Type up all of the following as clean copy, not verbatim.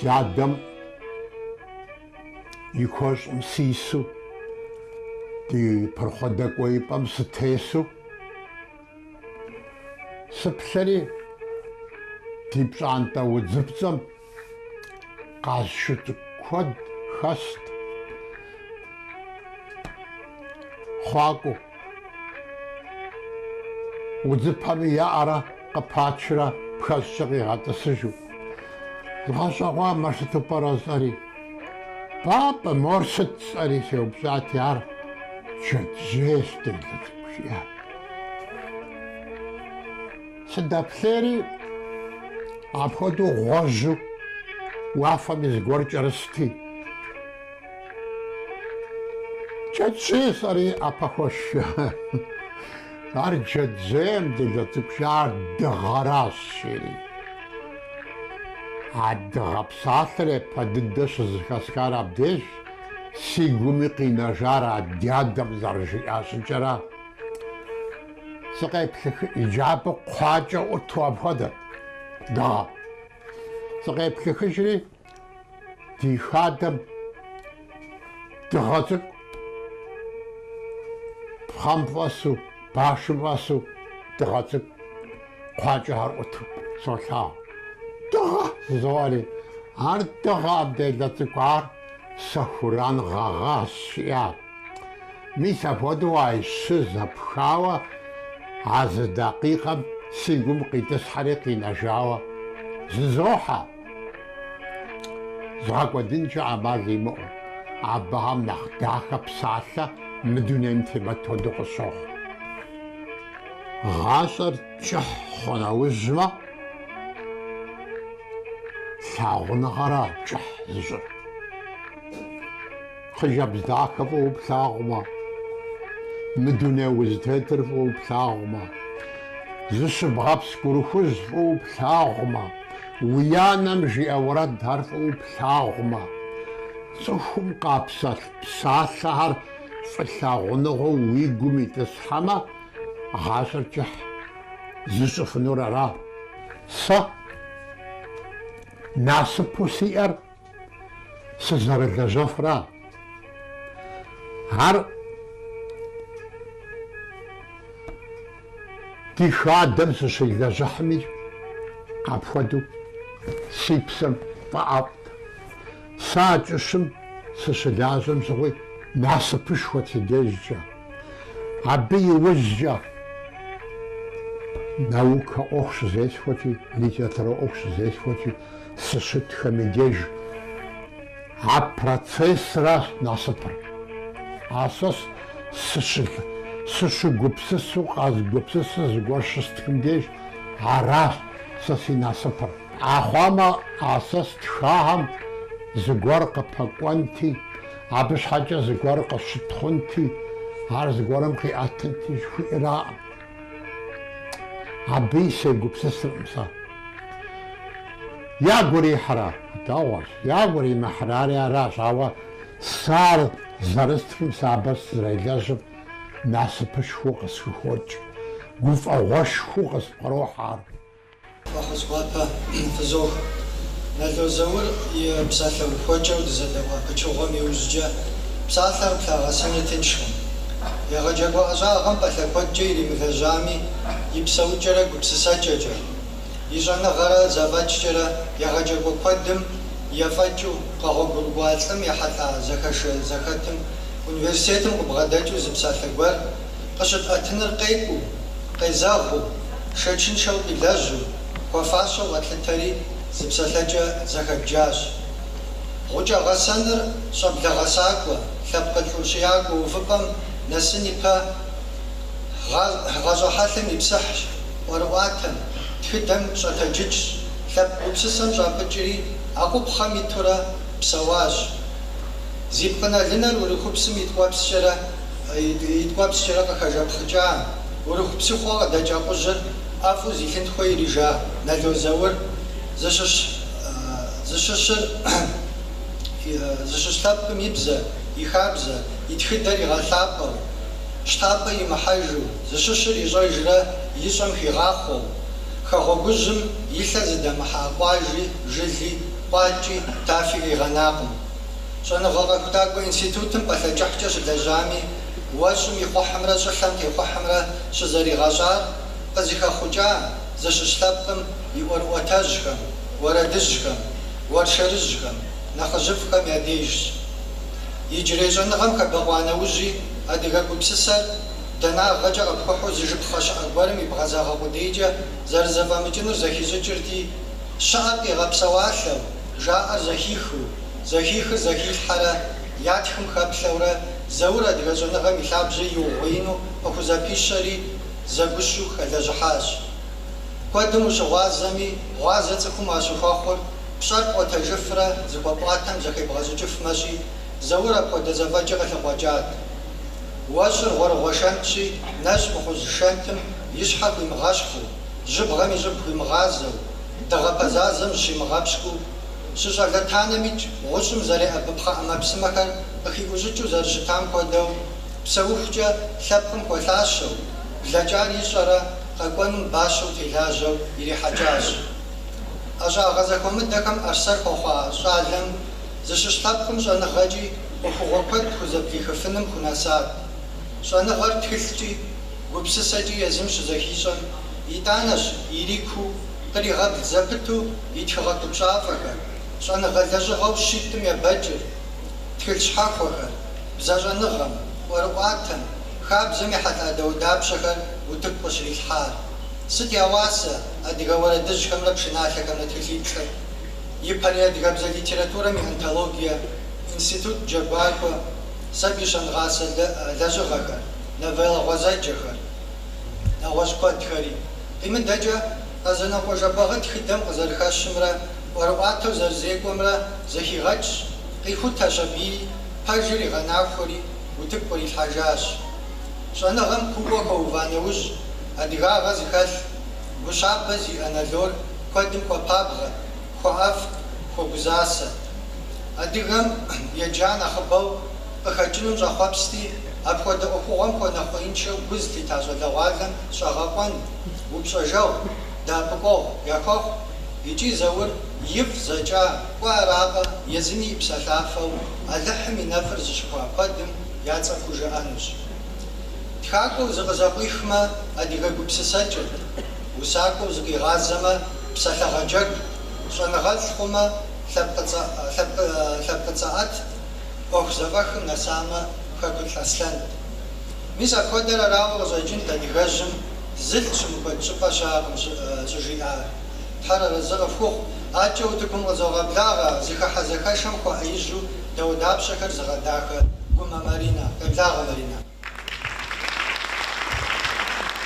Дядэм и куэщӏым сису, ди пырхъуэ дэкӏуеипӏэм сытесу, сыплъэри ди пщӏантӏэ удзыпцӏэм къаз шыр цӏыкӏу куэд хэст. Хъуакӏуэу. Удзыпэми еӏэрэ къыпачрэ пхэщӏкӏэ къигъэтӏысыжу. Згъэщӏэгъуа мыр сыту пӏэрэ жысӏэри. Папэ, мор сыт жысӏэри сеупщӏати, ар джэджьейщ, делэ цӏыкӏу, жиӏа. Сыдэплъейри, апхуэдэу гъуэжьу уафэми зыгуэр кӏэрысти. Джэджьей жысӏэри ӏэпэ хуэсшия. Ар джэджьейм, делэ цӏыкӏу, ар дыгъэращ, жери. А дыгъэ псалъэр япэ дыдэ щызэхэсхар абдеж, си гуми къинэжар а дядэм зэрыжиӏа щӏыкӏэра. Сыкъеплъых, иджы абы кхъуакӏэ ӏуту апхуэдэт дыгъэ. Сыкъеплъыхыжри, ди хадэм дыгъэ цӏыкӏу пхъэм фӏэсу, башым фӏэсу дыгъэ цӏыкӏу кхъуакӏэхэр ӏуту солъагъу. Дыгъэ жызоӏэри, ар дыгъэ, делэ цӏыкӏу, ар сэхуран гъэгъащ, жиӏа. Мис апхуэдэу а щы зэпхауэ а зы дакъикъэм си гум къитӏысхьэри къинэжауэ зызохьэ. Згъэкӏуэдынкӏэ ӏэмал имыӏэу, абыхэм нэхъ дахэ псалъэ мы дунейм темыт хуэдэу къысщохъу. Гъащӏэр кӏыхь хъу нэужьмэ, лъагъуныгъэра кӏыхь зыщӏыр. Хъыджэбз дахэ фӏыуэ плъагъумэ, мы дуней узытетыр фӏыуэ плъагъумэ, зыщыбгъэпскӏ Урыхужь фӏыуэ плъагъумэ, уи анэм жиӏэ уэрэдхэр фӏыуэ плъагъумэ, цӏыхум къапсэлъ псалъэхэр фӏылъагъуныгъэу уи гум итӏысхьэмэ, гъащӏэр кӏыхь зыщӏыфынур ара? Сэ насыпу сиӏэр сызэрылэжьэфра? Ар ди хадэм сыщилэжьыхьми, апхуэдэу си псэм фӏэӏэфӏт. Сэ а кӏыщым сыщылажьэм щыгъуи насыпышхуэт си дежкӏэ. Абы иужькӏэ наукэ ӏуэху щызесхуэкӏи, литературэ ӏуэху щызесхуэкӏи, сыщытхэм и деж а процессращ насыпыр. А сэ сыщыгупсысу къэзгупсысу зыгуэр щыстхым деж аращ сэ си насыпыр. Ахъуамэ а сэ стхахэм зыгуэр къыпэкӏуэнти, абы щхьэкӏэ зыгуэр къыщытхъунти, ар зыгуэрым къиӏэтынти жыхуиӏэраӏым. Абыи сегупсысыркъым сэ. Ягу ирихьрэ? Дэгъуэщ. Ягу иримыхьрэ? Ари аращ, ауэ сэ ар зэрыстхым, сэ абы сызэрелэжьым насыпышхуэу къысхухокӏ, гуфӏэгъуэшхуэу къыспкърохьэ ар. Фӏэхъус гуапэ фызох. Нало Заур и псалъэ ухуэкӏэу дызэдэӏуа пычыгъуэм иужькӏэ псалъэр плъагъэсыныр тыншкъым. Егъэджакӏуэ ӏэщӏагъэм пӏалъэ куэдкӏэ иримылэжьами, и псэукӏэрэ гупсысэкӏэкӏэ, и щӏэныгъэрэ зэфӏэкӏкӏэрэ егъэджакӏуэ куэдым ефӏэкӏыу къэгъуэгурыкӏуа лӏым ехьэлӏа зэхэшэ зэхэтым университетым къыбгъэдэкӏыу зы псалъэ гуэр къыщытӏэтыныр къекӏуу, къезэгъыу, шэчыншэу къилэжьу, хуэфащэу къэтлъытэри, зы псэлъэкӏэ зэхэдджащ. Гъукӏэгъэсэныр щӏэблэ гъэсакӏуэ, лъэпкъылӏ ущиякӏуэ увыпӏэм нэсын ипэ гъащӏэ хьэлъэм ипсыхьщ, ӏуэрыӏуатэм, тхыдэм щӏэтэджыкӏщ, лъэпкъ гупсысэм щӏапӏыкӏри, а къупхъэм итурэ псэуащ. Зи пкъынэлынэр Урыхупсым и ткӏуэпскӏэрэ и ткӏуэпскӏэрэ къыхэжэпхъыкӏа, Урыху псыхъуэ къыдэкӏ акъужьыр ӏэфӏу зи лъынтхуэ ирижа Нало Заур зыщыщ зыщыщыр зыщыщ лъэпкъым и бзэ, и хабзэ, и тхыдэр игъэлъапӏэу, щтапӏэ имыхьэжу, зыщыщыр ищӏэжрэ ищӏэм хигъахъуэу, хэгъуэгужьым и лъэ зыдэмыхьа къуажи, жыли. къуакӏи тафи къигъэнакъым. Щӏэныгъэ-къэхутакӏуэ институтым пӏалъэ кӏыхькӏэ щылэжьами, уэщӏым ихъухьымрэ щӏылъэм техъухьымрэ щызэригъэщӏар къызыхэхъукӏа, зыщыщ лъэпкъым и ӏуэрыӏуэтэжьхэм, уэрэдыжьхэм, уэршэрыжьхэм, нэхъыжьыфӏхэм я дежщ. Иджырей щӏэныгъэм хэбэкъуа нэужьи, адыгэ гупсысэр данагъэкӏэ къэпхухьу зы жыпхъэ щыӏэ гуэрым ибгъэзагъэ къудейкӏэ зэрызэфӏэмыкӏынур зэхищӏыкӏырти, щыӏэр къигъэпсэуалъэу, жаӏэр зэхихыу, зэхихыр зэхилъхьэрэ, ятхым хэплъэурэ, Заур адыгэ щӏэныгъэм и лъабжьэ иугъуеину къыхузэпищэри, зэгущу хэлэжьыхьащ. Куэдым ущыгъуазэми, гъуазэ цӏыхум уащыхуэхъур пщӏэр пӏуэтэжыфрэ зыхуэпӏуатэм зэхебгъэщӏыкӏыфмэщи, Заур апхуэдэ зэфӏэкӏи къылъыкъуэкӏат. Уэщӏыр гъуэрыгъуэ шэнтщи, нэщӏ мыхъуж шэнтым и щхьэ хуимыгъэщхъыу, жьыбгъэм и щӏыб хуимыгъазэу, дыгъэ пэзазэм зыщимыгъэпщкӏуу, щыщӏалэ танэмикӏ гъущӏым зэреӏэбыпхъэ ӏэмэпсымэхэр къыхиӏущӏыкӏыу зэрыщытам хуэдэу, псэухукӏэ лъэпкъым хуэлъащэу, блэкӏар ищӏэрэ къэкӏуэнум бащэу телажьэу ирихьэкӏащ. ӏэщӏагъэ зэхуэмыдэхэм ӏэрсэр хуэхъуа щӏалэм зыщыщ лъэпкъым щӏэныгъэкӏи ӏуэхугъуэ куэд хузэблихыфыным хунэсат. Щӏэныгъэр тхылъкӏи, гупсысэкӏи езым щызэхищӏэм, итӏанэщ ирикуу, къригъэбл зэпыту и тхыгъэ купщӏафӏэхэр, щӏэныгъэ лэжьыгъэу щитӏым ебэкӏыр, тхылъ щхьэхуэхэр, бзэщӏэныгъэм, ӏуэрыӏуатэм, хабзэм ехьэлӏа дауэдапщэхэр утыку къыщрилъхьар. Сыт я уасэ адыгэ уэрэдыжьхэмрэ пшыналъэхэмрэ тхылъиплӏыр? Ипэрей адыгэбзэ литературэм и антологие, институт джэгуакӏуэ, сабий щэнгъасэ лэжьыгъэхэр, новеллэ гъуэзэджэхэр, нэгъуэщӏ куэдхэри. Къимыдэкӏэ, Къэзанокъуэ Жэбагъы тхыдэм къызэрыхэщымрэ ӏуэрыӏуатэу зэрызекӏуэмрэ зэхигъэкӏщ, къихутэщ абыи, пэжыр игъэнахуэри, утыку кърилъхьэжащ. Щӏэныгъэм кууэ хэува нэужь, адыгагъэ зыхэлъ, гу щабэ зиӏэ Налор куэдым хуэпабгъэт, хуэӏэфӏт, хуэгузасэт. Адыгэм еджа нэхъыбэу къыхэкӏыным щӏэхъуэпсти, апхуэдэ ӏуэхугъуэм хуэнэхъуеиншэу гу зылъита щӏалэгъуалэм щӏэгъэкъуэн, упщӏэжэгъу, дэӏэпыкъуэгъу яхуэхъу икӏи Заур ифӏ зэкӏа, кӏуэ аракъэ, езыми и псэлъафэу Алыхьым и нэфӏыр зыщыхуа куэдым я цӏэ пхужыӏэнущ. Тхакӏуэу зыкъызэкъуихмэ, адыгэ гупсысэкӏэт, усакӏуэу зыкъигъазэмэ, псалъэгъэджэгут, щӏэныгъэлӏ хъумэ, лъэпкъыцӏэӏэтт, ӏуэху зэфӏэхым нэсамэ, Хэкулӏ Аслъэнт. Мис апхуэдэр арауэ къыщӏэкӏынт адыгэжьым зылӏ щымыкуэд щӏыпӏэ щыӏэкъым щӏыжиӏар. Тхьэр арэзы къыфхухъу, адэкӏэ утыкум къызогъэблагъэ зэхыхьэ-зэхэшэм хуэӏэижьу дауэдапщэхэр зыгъэдахэ Гумэ Маринэ. Къеблагъэ, Маринэ.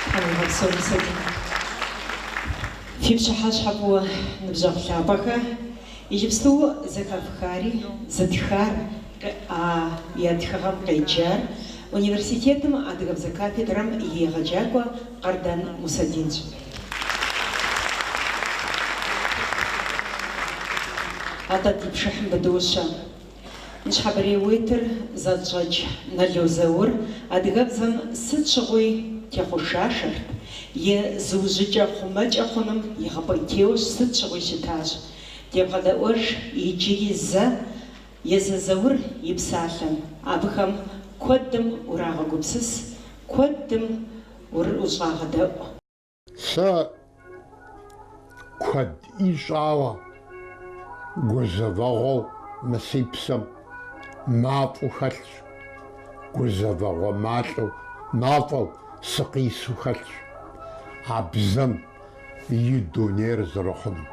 Тхьэм уигъэпсэу, Мусэдин. Фи пщыхьэщхьэ фӏыуэ, ныбжьэгъу лъапӏэхэ, иджыпсту зэхэфхари, зытхар, а я тхыгъэм къеджар университетым адыгэбзэ кафедрэм и егъэджакӏуэ Къардэн Мусэдинщ. Атӏэ ди пшыхьым пыдощэ. Ныщхьэбэрей уетыр зэтщӏэкӏ Нало Заур адыгэбзэм сыт щыгъуи техъушашэрт, и зыужьыкӏэ хъумэкӏэ хъуным игъэпӏейтейуэ сыт щыгъуи щытащ. Девгъэдэӏуэж иджыри зэ езы Заур и псалъэм, абыхэм куэдым урагъэгупсыс, куэдым ущӏагъэдэӏу. Сэ куэд ищӏауэ гузэвэгъуэу мы си псэм мафӏэу хэлъщ, гузэвэгъуэ малӏэу, мафӏэу сыкъису хэлъщ а бзэм и дунейр зэрыхъунум.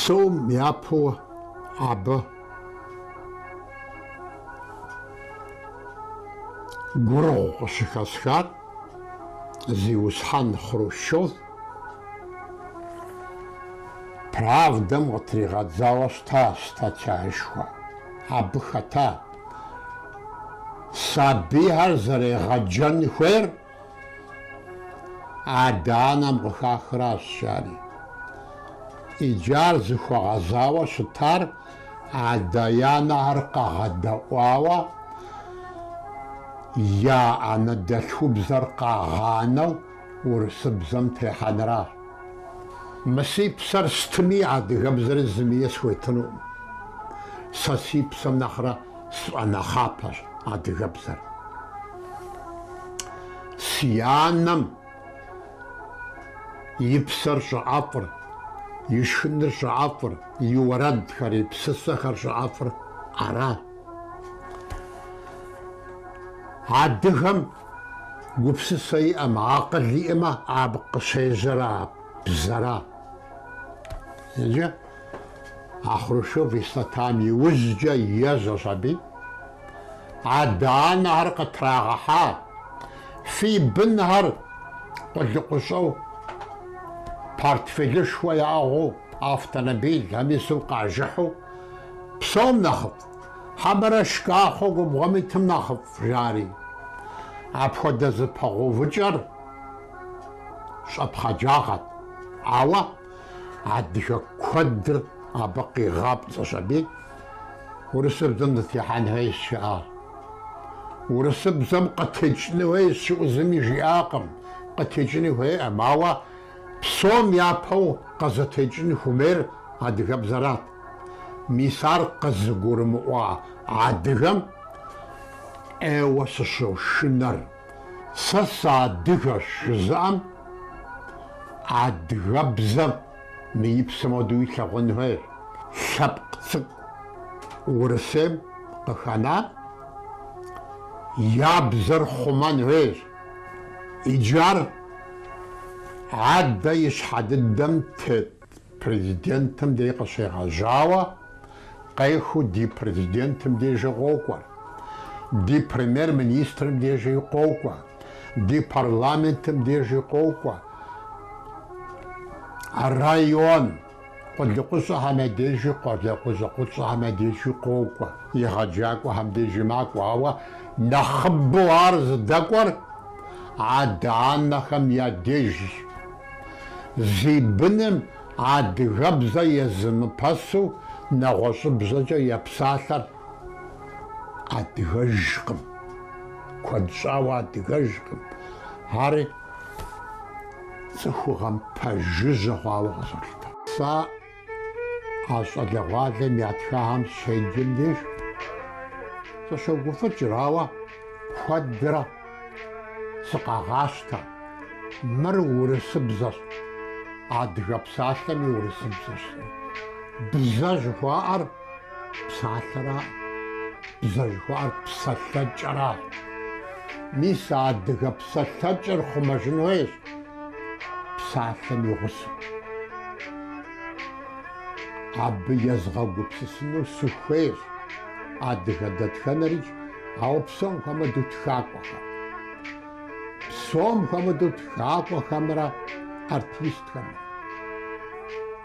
Псом япэу абы Гурыгъу къыщыхэсхар зиусхьэн Хрущев Правдэм къытригъэдзауэ щыта статьяшхуэ. Абы хэта сабийхэр зэрегъэджэн хуейр адэ-анэм къыхахращ, жари. Иджы ар зыхуэгъэзауэ щытар Адэ-анэхэр къэгъэдэӏуауэ я анэдэлъхубзэр къагъанэу урысыбзэм техьэныращ. Мы си псэр стыми адыгэбзэри зыми схуетынукъым. Сэ си псэм нэхърэ сфӏэнэхъапэщ адыгэбзэр. Си анэм и псэр щӏэӏэфӏыр, и шхыныр щӏэӏэфӏыр, и уэрэдхэр, и псысэхэр щӏэӏэфӏыр аращ. Адыгэм гупсысэ иӏэмэ, акъыл иӏэмэ, абы къыщежьэр а бзэра. Иджы а Хрущев и статьям иужькӏэ ежьэщ аби, адэ-анэхэр къытрагъэхьа, фи бынхэр къулыкъущӏэу, портфелышхуэ яӏыгъыу, автомобилхэм ису къажыхьу, псэум нэхъыфӏ, хьэмэрэ шкӏахъуэ губгъуэм итым нэхъыфӏ, жари. Апхуэдэ зэпэгъэувыкӏэр щӏэпхъаджагъэт, ауэ адыгэ куэдыр абы къигъапцӏэщ аби, урысыбзэм дытехьэн хуейщ, жаӏащ. Урысыбзэм къытекӏын хуейщ, жиӏэу зыми жиӏакъым, къытекӏыни хуейкъым, ауэ псом япэу къызытекӏын хуэмейр адыгэбзэрат. Мис ар къызыгурымыӏуа адыгэм ӏейуэ сыщошынэр. Сэ сыадыгэщ жызыӏэм адыгэбзэр мы и псэм хуэдэу илъагъун хуейщ. Лъэпкъ цӏыкӏу Урысейм къыхэна я бзэр хъумэн хуейщ. Иджы ар адэ ищхьэ дыдэм тет президентым дей къыщегъэжьауэ, къехыу ди президентым дежи къокӏуэр, ди премьер-министрым дежи къокӏуэ, ди парламентым дежи къокӏуэ, район къулыкъущӏэхэм я дежи, къалэ къулыкъущӏэхэм я дежи къокӏуэ, егъэджакӏуэхэм дежи макӏуэ, ауэ нэхъыбэу ар зыдэкӏуэр адэ-анэхэм я дежщ. Зи быным адыгэбзэ езымыпэсу нэгъуэщӏыбзэкӏэ епсалъэр адыгэжкъым. Куэд щӏауэ адыгэжкъым. Ари цӏыхугъэм пэжыжьэ хъуауэ къызолъытэ. Сэ а щӏалэгъуалэм ятхахэм щеджэм деж сыщогуфӏыкӏыр, ауэ куэдрэ сыкъагъащтэ. Мыр урысыбзэщ, адыгэ псалъэми урысыбзэщ. Бзэ жыхуаӏэр псалъэра, бзэ жыхуаӏэр псэлъэкӏэращ. Мис а адыгэ псэлъэкӏэр хъумэжын хуейщ псалъэм и гъусэу. Абы езгъэгупсысыну сыхуейщ адыгэ дэтхэнэрикӏ, ауэ псом хуэмыдэу тхакӏуэхэр. Псом хуэмыдэу тхакӏуэхэмрэ артистхэмрэ.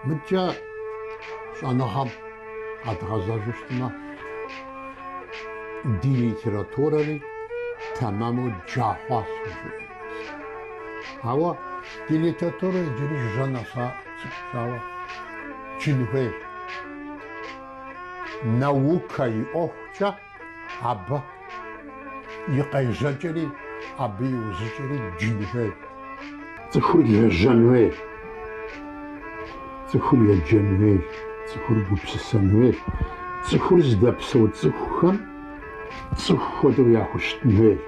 Мыдкӏэ щӏэныгъэм къэдгъэзэжу щытмэ, ди литературэри тэмэму джа хъуащ схужыӏэнукъым. Ауэ ди литературэр иджыри жыжьэ нэса цӏыкӏущ, ауэ джын хуейщ. Наукэ и ӏуэхукӏэ абы и къежьэкӏэри, абы и ужьыкӏэри джын хуейщ. Цӏыхур лэжьэн хуейщ, цӏыхур еджэн хуейщ, цӏыхур гупсысэн хуейщ, цӏыхур зыдэпсэу цӏыхухэм цӏыху хуэдэу яхущытын хуейщ.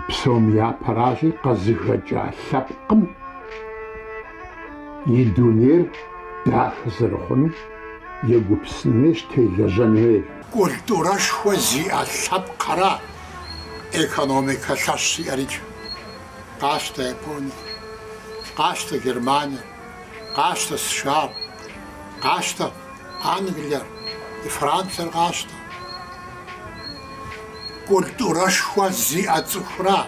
Псом япэращи, къызыхэкӏа лъэпкъым и дунейр дахэ зэрыхъунум егупсысын хуейщ, телэжьэн хуейщ. Культурэшхуэ зиӏэ лъэпкъхэра экономикэ лъэщ зиӏэрикӏ. Къащтэ Япониер, къащтэ Германиер, къащтэ США-р, къащтэ Англиер, Франциер къащтэ. Культурэшхуэ зиӏэ цӏыхура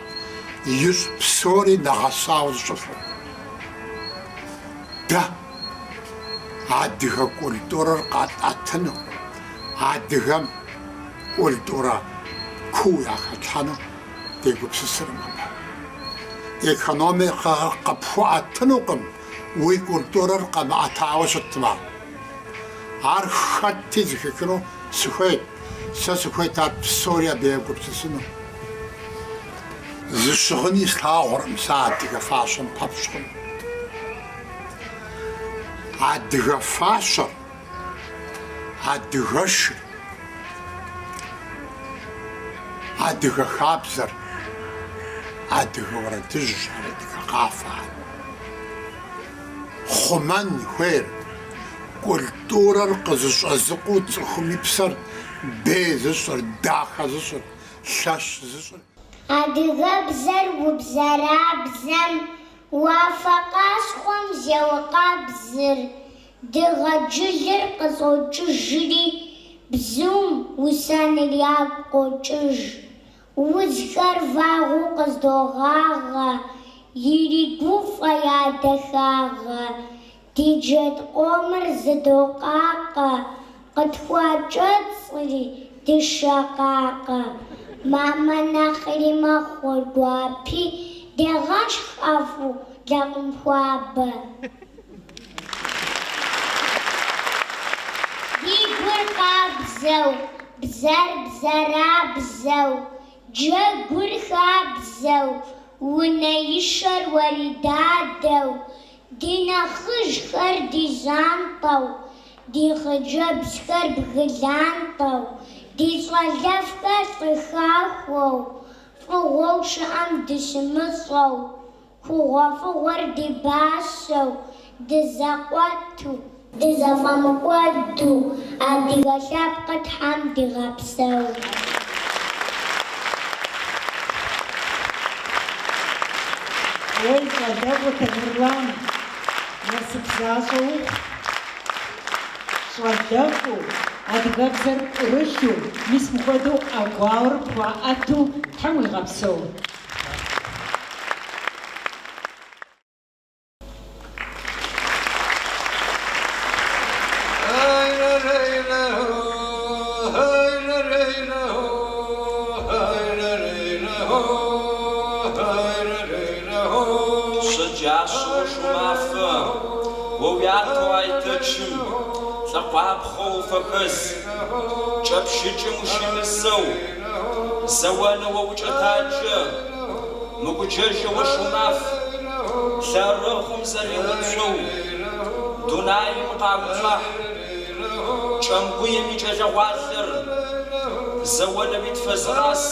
ищӏ псори нэгъэсауэ зыщӏыфыр. Дэ адыгэ культурэр къэтӏэтыну, адыгэм культурэ куу яхэтлъхьэну дегупсысыркъым абы. Экономикэ къыпхуэӏэтынукъым уи культурэр къэмыӏэтауэ щытмэ. Ар хэти зэхихыну сыхуейт. Сэ сыхуейт ар псори абы егупсысыну. Зы щыгъыни слъагъуркъым сэ адыгэ фащэм пэпщӏ хъун. Адыгэ фащэр, адыгэшыр, адыгэ хабзэр, адыгэ уэрэдыжьхэр, адыгэ къафэхэр хъумэн хуейр, культурэр къызыщӏэзыкъуу цӏыхум и псэр бей зыщӏыр, дахэ зыщӏыр, лъэщ зыщӏыр. Адыгэбзэр убзэрабзэм, уафэ къащхъуэм зеукъэбзыр, дыгъэ джылыр къыщӏокӏыжри, бзум усэныр ягу къокӏыж. Удзхэр вагъуэу къыздогъагъэ, иригуфӏэ я дахагъэ. Ди джэд къомыр зыдокъакъэ, къытхуакӏэцӏри дышэкъакъэ. Мамэ нэхъри мэхъур гуапи, дегъэшх ӏэфӏу лэкъум хуабэ. Ди гур къабзэу, бзэр бзэрабзэу, джэгур хабзэу, унэишэр уэридадэу, Ди нэхъыжьхэр ди жьантӏэу, ди хъыджэбзхэр бгы лантӏэу, ди щӏалэфӏхэр лӏы хахуэу, фӏыгъуэу щыӏэм дыщымыщӏэу, хъугъуэфӏыгъуэр ди бащэу, дызэкъуэту, дызэфӏэмыкӏуэду, адыгэ лъэпкъыр Тхьэм дигъэпсэу. Уей, щӏалэфӏу Тамерлан, насып защӏэ ухъу, щӏалэфӏу, адыгэбзэр пӏурылъу, мис мыхуэдэу ӏэгуауэр пхуаӏэту Тхьэм уигъэпсэу. Шъэджашъэу Шумафэ, о уятэу Айтэчым, лӏэкъуапхъэу уфэхэз, кӏэпщыкӏым ущымысэу, зэонэу о укӏэтаджэ. Мыгуджэжьэу Шумаф, лъэрыгъым зэреуцоу, дунаим къауцуахь. Кӏэмгуем икӏэлэгъуалэр зэонэуи тфэзыгъас.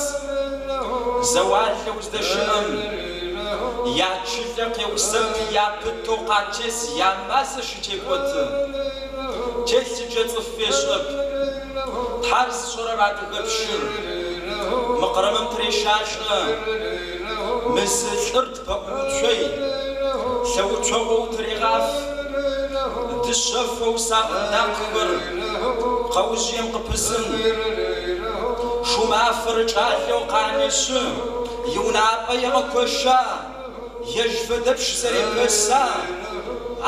Зэуалэу здэщыӏэм ячылэ къеусэп, япытэу къатес, ямазэ щытекӏоты. Телъыджэ цӏыф фешӏэп. Тхьар зышӏэрэр адыгэпщыр мы Къырымым тырещалӏэ. Мы зы лӏыр тпэӏууцой, лъэуцогъоу тырегъаф. Дышъэфэу сакъындакъхэр пкъэужъыем къыпызын. Шумафэр кӏалэу къанэшъы, иунапӏэ егъэкоща? Ежь фэдэпщ зэрепэса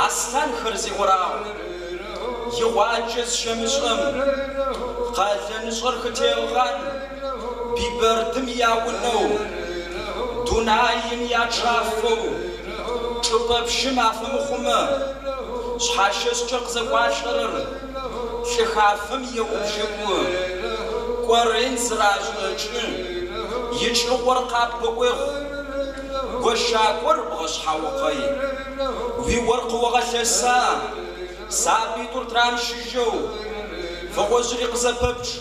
Аслъанхэр зиӏорагъ, игъуаджэ зыщэмышӏэм, къэлэнышӏэр хытегъэн, Бибэрдым яунэу, дунаим ячафэу, чӏыпӏэ пщым афэмыхъумэ, шъхьащэшӏкӏэ къызэкӏуалӏэрэр лӏы хафэм еубжьыкӏу, кӏорен зырашӏэкӏы, икӏыгъор къапэӏуехъу. Гощакӏор бгъэшъхьаукъэй, уиоркъ огъэлъэса, сабыитӏур тырамыщыжьэу, фыкъожъыри къызэпэпчъ.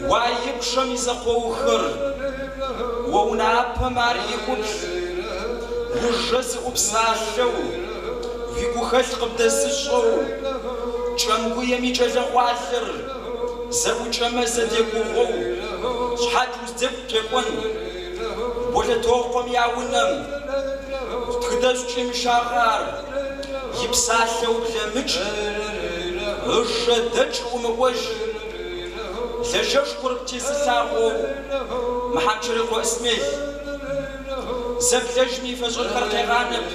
Уаипчъэм изэкъоухыр, о унапэм ар иӏуплъ, ужэ зыӏупсалъэу, уигухэлъ къыбдэзышӏэу, Кӏэмгуем икӏэлэгъуалэр зэӏукӏэмэ зэдегугъоу, шъхьадж уздекӏу текӏон. Болэтокъуэм я унэм тхыдэжь кӏимышагъэ ар, и псалъэ ублэмыкӏ, ыжэ дэкӏ умыӏуэж, лэжьэшхуэр птезылъагъуэу Мыхьэмчэрыкъуэ Исмел. Зэблэжми и фэщӏэнхэр къегъанэп,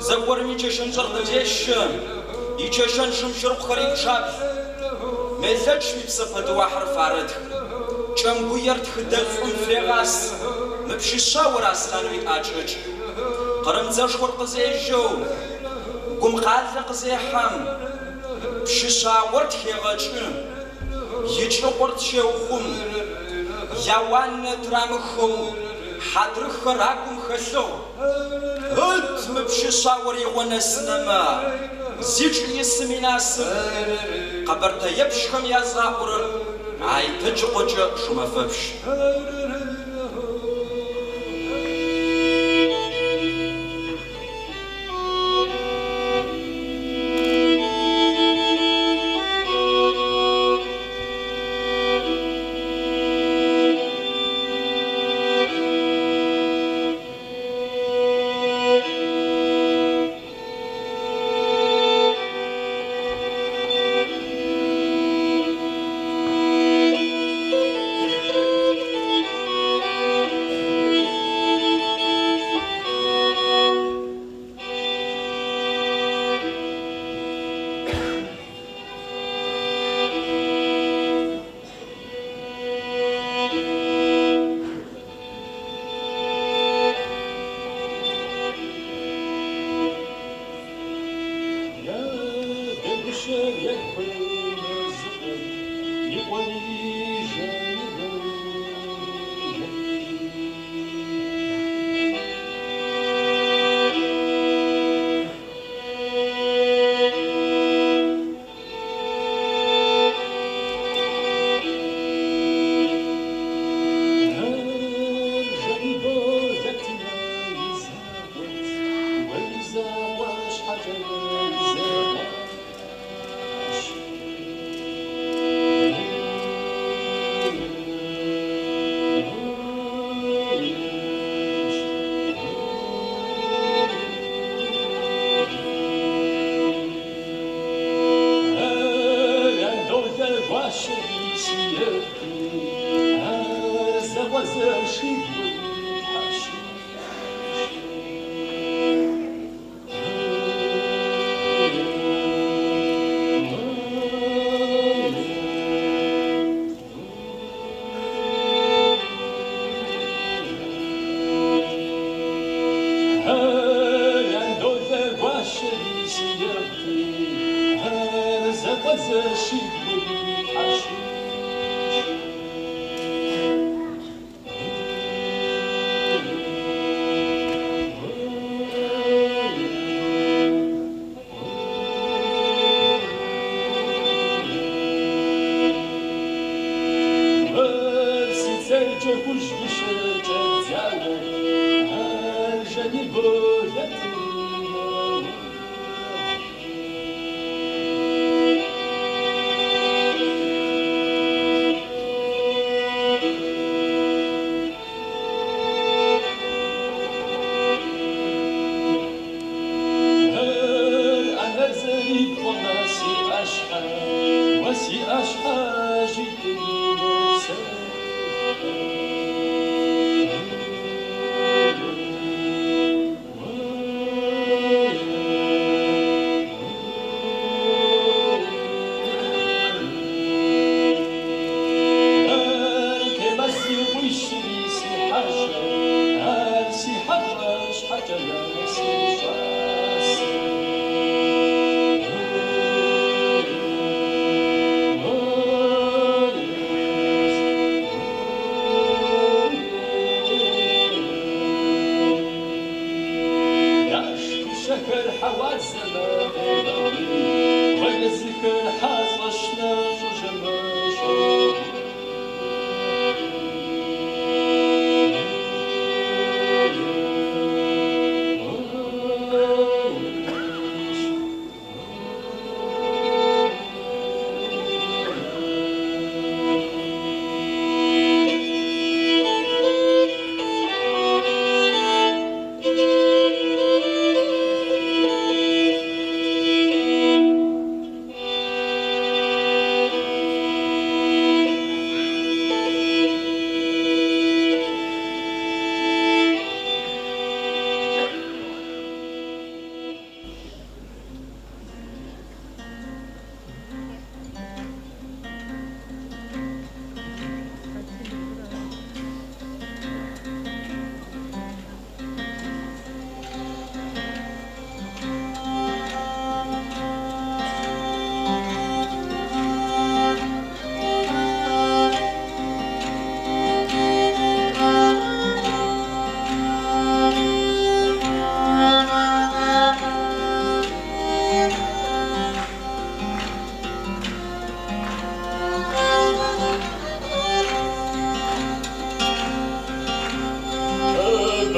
зэгуэрми чэщэнщӏэр къыдещэ, и чэщэн шымшырыкъухэр и пчъабл. Мелэчми псапэ дыуахьыр фарэтх. Кӏэмгуер тхыдэшӏум фегъас, мы пщышъауэр аслъануи ӏакӏэкӏ. Къырым дзэшхор къызежьэу, Гумкъалэ къызехьэм, пщышъауэр тхегъэкӏы, икӏыгъор тщеухъум, яуанэ тырамыхэу. Хьэдрыхэр агум хэлъыгъ. Ыд мы пщы шъаор игъо нэсынэмэ, зичӏ исым инасып, къэбэртэепщхэм язгъаӏорэр Айтэджыкъокӏэ Шумэфэпщ.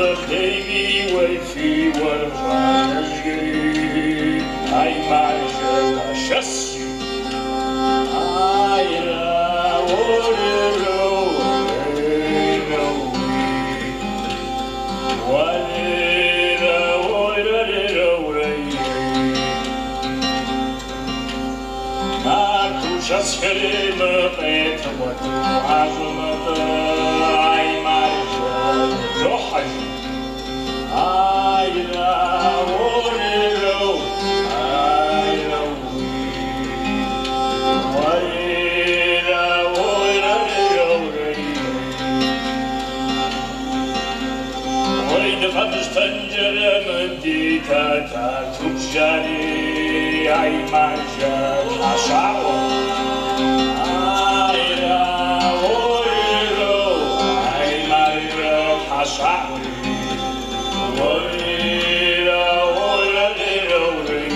Къэбэрдейми уей фи уэркъ щӏалэжьхэри, ай маржэ, мэшэс жи. Айра, уэрерэу, рерэу, уи. Уэрерэ, уэрерэу, рей. Нарту шэсхэри мы Къетыкъуэ тӏуащӏэм-тӏэ, ай маржэ, дохьэ жи. Айра, уэрерэу, айра, уи. Уэрерэ, уэрерэу, рей. Уей дыкъэмыщтэнкӏэрэ мы ди Тэтэртупщэри, ай маржэ, хьэщауэ. Айра, уэрерэу, ай маржэ, хьэщауэ. Уэрерэ, уэрерэу, рей.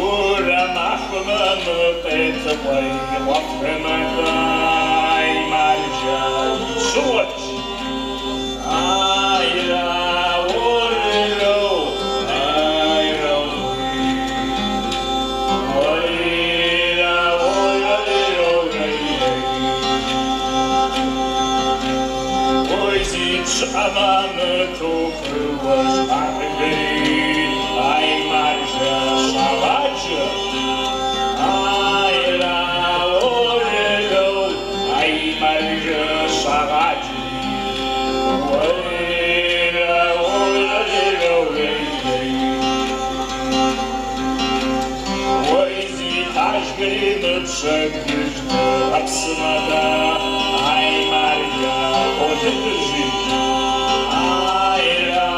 Урамахуэмэ мы Къетыкъуэ и къуэфхэмэ-тӏэ, ай маржэ, щыгъуэт жи. Айра, уэрерэу, айра, уи. Уэрерэ, уэрерэу, рей. Ой, зи пщыӏэмэ мы топыуэ щӏагъхэри, ай маржэ, щагъаджэ. Айра, уэрерэу, ай маржэ, щагъаджэ. Уэрерэ, уэрерэу, рей. Ой, зи тажхэри мы пщэдджыжь дыгъэпсымэ-тӏэ, ай маржэ, къолыдыр жи. Айра,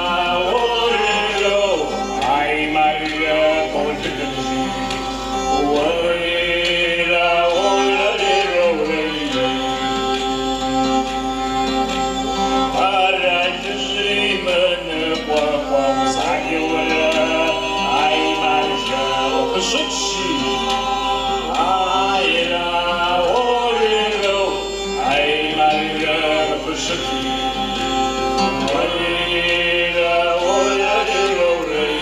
уэрерэу, ай маржэ, къолыдыр жи. Уэрерэ, уэрерэу, рей. Къэралыжьри мы ныкъуэкъуэгъу занщӏэурэ, ай маржэ, къыщытщ жи. Айра, уэрерэу, ай маржэ, къыщытри. Уэрерэ, уэрерэу, рей.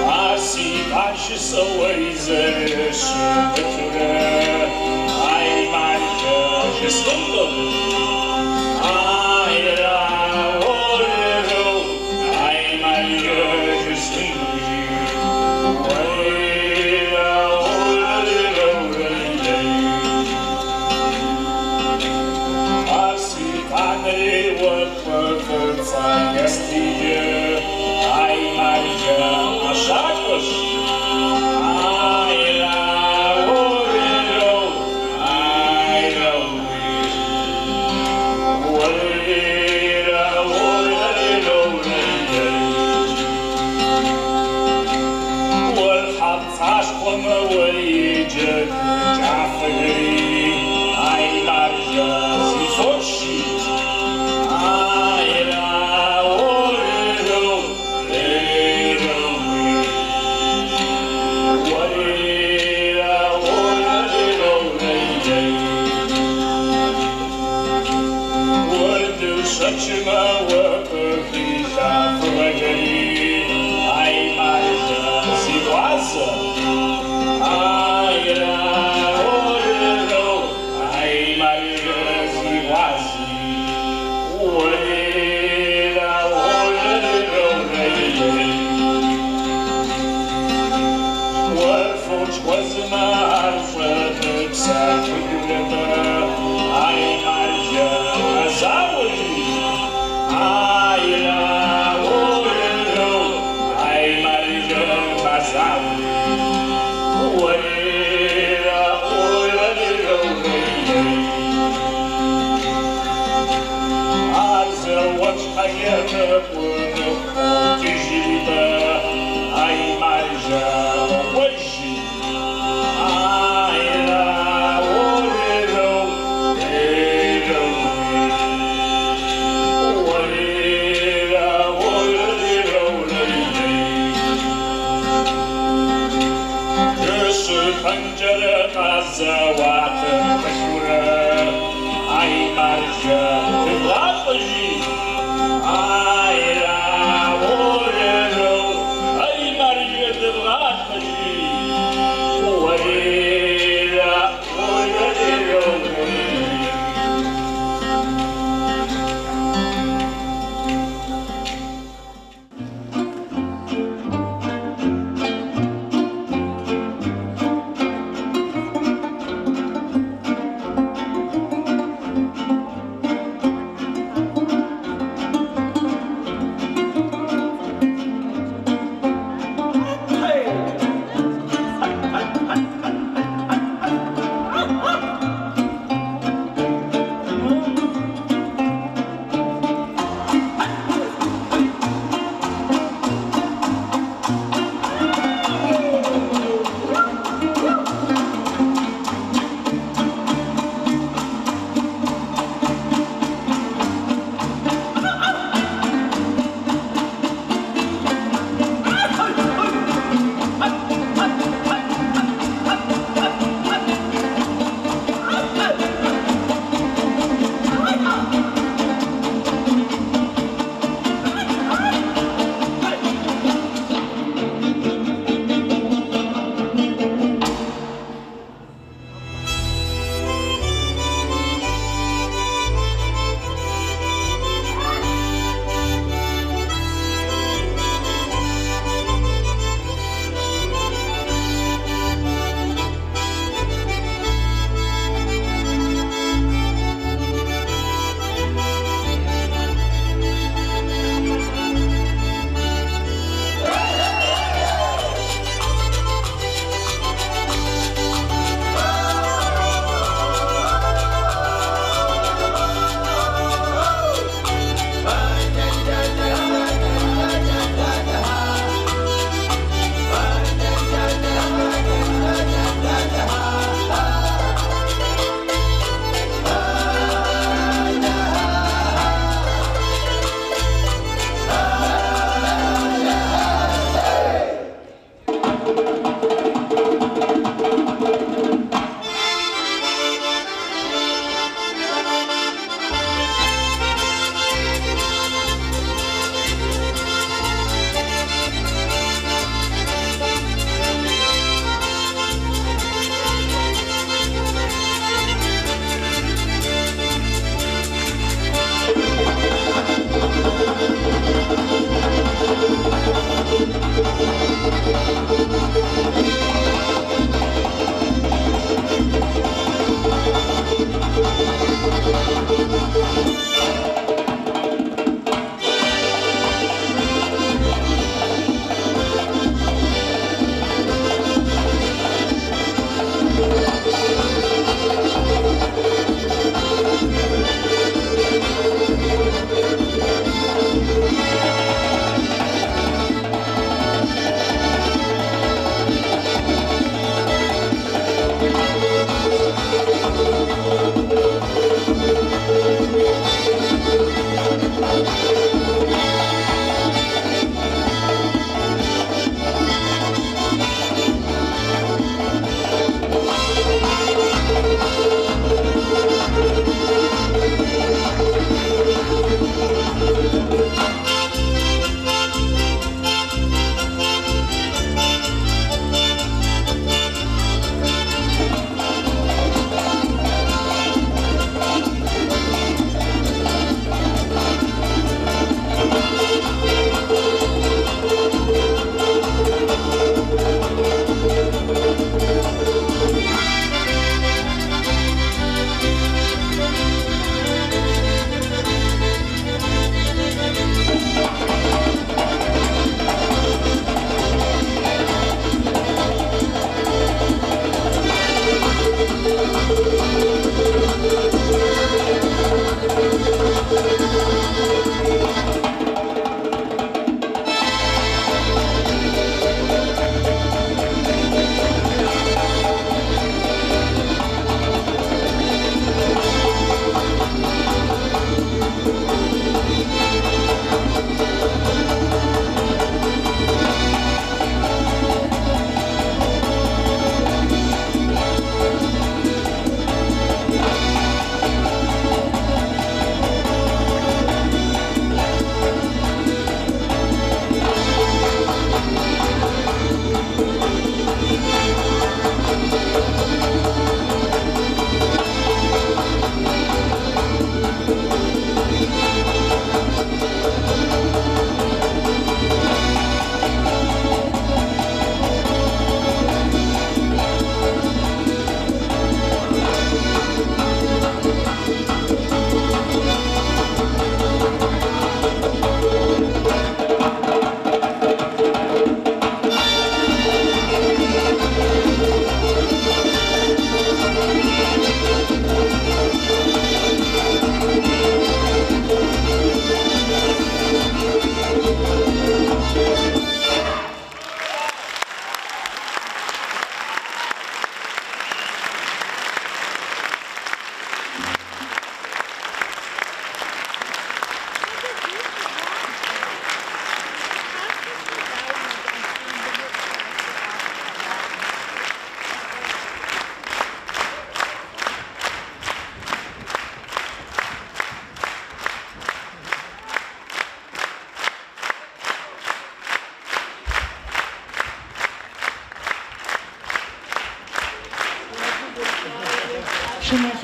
А си таж жысӏэу зэрыщымытурэ, ай маржэ, жысӏэнкъым. Айра, уэрерэу, ай маржэ, жысӏэнкъым жи. Уэрерэ, уэрерэу, рей. А си къанэри уэ фӏыцӏэ естиджэ, ай маржэ, ӏэщакӏуэщ. Айра, уэрерэу, айра, уи. Уэрерэ, уэрерэу, рей. Уэр хьэпцӏащхъуэмэ уэ джэдыкӏафэхэри, ай маржэ, си фочщ жи. Айра, уэрерэу, рерэу, уи. Уэрерэ, уэрерэу, рей. Уэр дыщэкӏымэ уэ къыхилъа фыгъэхэри, ай маржэ, си гъуазэ. Айра, уэрерэу, ай маржэ, си гъуази. Уэрерэ, уэрерэу, рей. Уэр фоч гуэзымэ ар щӏэмыпсэлъыжурэ-тӏэ, ай маржэ, мэзауэ жи. Айра, уэрерэу, ай маржэ, мэзауэ. Уэрерэ, уэрерэу, рей. Ар зэуэн щхьэкӏэ мы къокӏыжри-тӏэ, ай маржэ, къокӏуэж жи. Айра, уэрерэу, рерэу, уи. Уэрерэ, уэрерэу, рей. Дыщыпэнкӏэрэ къэзэуатым пылъурэ, Маржэ, дывгъафӏэ, жи. Айра, уэрерэу, ай, маржэ, дывгъафӏэ, жи. Уэрейра, уэрерэу, уэрей.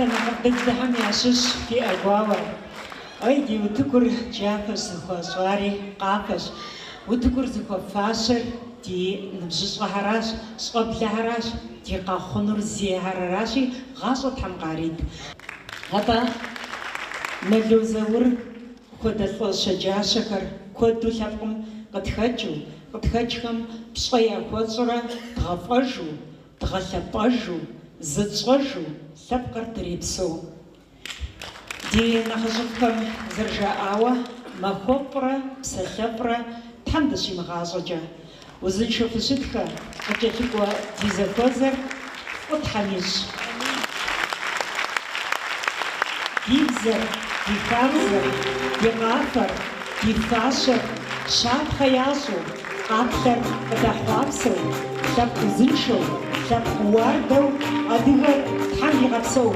Псалъэ нэхъыфӏ дыдэхэм ящыщщ фи ӏэгуауэр. Ой, ди утыкур джафэщ зыхуэщӏари къафэщ. Утыкур зыхуэфащэр ди ныбжьыщӏэхэращ, щӏэблэхэращ, ди къэхъунур зейхэр аращи, гъащӏэ Тхьэм къарит. Атӏэ, Нало Заур хуэдэ лӏы щэджащэхэр куэду лъэпкъым къытхэкӏыу, къытхэкӏхэм пщӏэ яхуэтщӏрэ дгъэфӏэжу, дгъэлъэпӏэжу, зытщӏэжу лъэпкъыр дрепсэу. Ди нэхъыжьыфӏхэм зэрыжаӏауэ, махуэфӏрэ псалъэфӏрэ Тхьэм дыщимыгъащӏэкӏэ. Узыншэу фыщытхэ, къыкӏэлъыкӏуэ ди зэхуэзэр фӏы Тхьэм ищӏ. Ди бзэр, ди хабзэр, ди къафэр, ди фащэр щапхъэ ящӏу, къаплъэр къыдэхъуапсэу, лъэпкъ узыншэу, лъэпкъ уардэу адыгэр Тхьэм игъэпсэу!